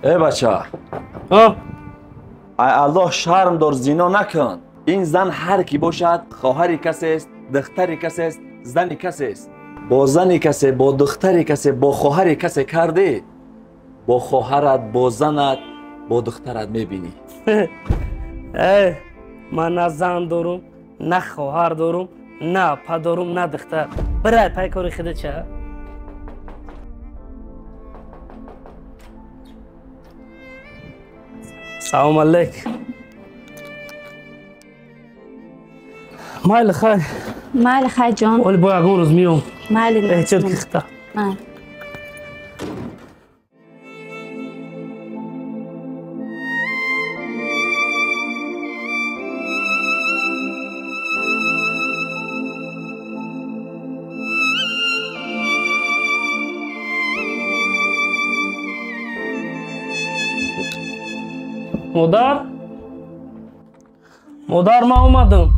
Э бача. Ай Аллоҳ шарм дор, зино накун. Ин зан ҳар кӣ бошад, хоҳари касест, духтари касест, зани касест. Бо зани касе, бо духтари касе, бо хоҳари касе кардӣ, бо хоҳарат, бо занат, бо духтарат мебинӣ. Э, ман на зан дорум, на хоҳар дорум, на апа дорум, на духтар. Бирай пай кори худача. Салом алейк. Майли хайр. Майли хайр ҷон. Оли бо ягон рӯз миём. Майли. Эҳтиёт ки хита. Майли. Модар? Модар, ман омадам.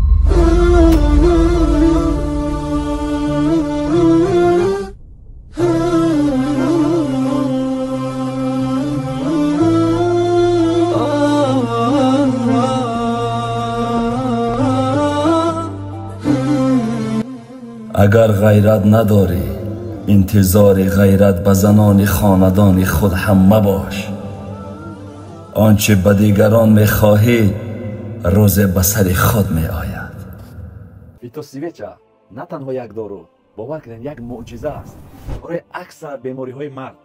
Агар ғайрат надорӣ, интизори ғайрат ба занони хонадони худ ҳам мабош. Он чӣ ба дигарон мехоҳӣ, рӯзе ба сари худ меояд. Фитосвеча на танҳо як дору, бовар кунед, як мӯъҷиза аст. Барои аксар бемориҳои мард,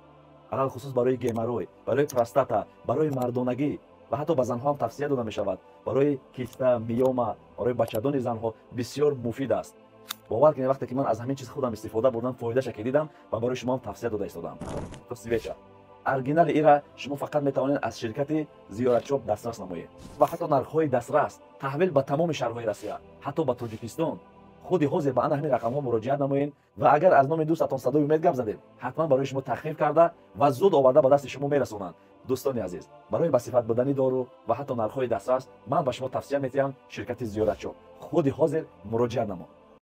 алалхусус барои геморрой, барои простата, барои мардонагӣ ва ҳатто ба занҳо ҳам тавсия дода мешавад. Барои киста, миома, барои бачадони занҳо бисёр муфид аст. Бовар кунед, вақте ки ман аз ҳамин чиз худам истифода бурдам, фоидаша ки дидам ва барои шумо ҳам тавсия дода истодам. Фитосвеча оригинали ира шумо фақат метавонед аз ширкати Зиёратчоп дастрас намоед ва ҳатто нархҳои дастрас таҳвил ба тамоми шаҳрҳои Россия, ҳатто ба Тоҷикистон. Худи ҳозир ба ана ҳамин рақамҳо муроҷиат намоед ва агар аз номи дӯстатон Садои Умед гап задед, ҳатман барои шумо тахфиф карда ва зуд оварда ба дасти шумо мерасонанд. Дӯстони азиз, барои ба сифат будани дору ва ҳатто нархҳои дастрас ман ба шумо тавсия метиҳам ширкати Зиёратчоп. Худи ҳозир муроҷиат намо.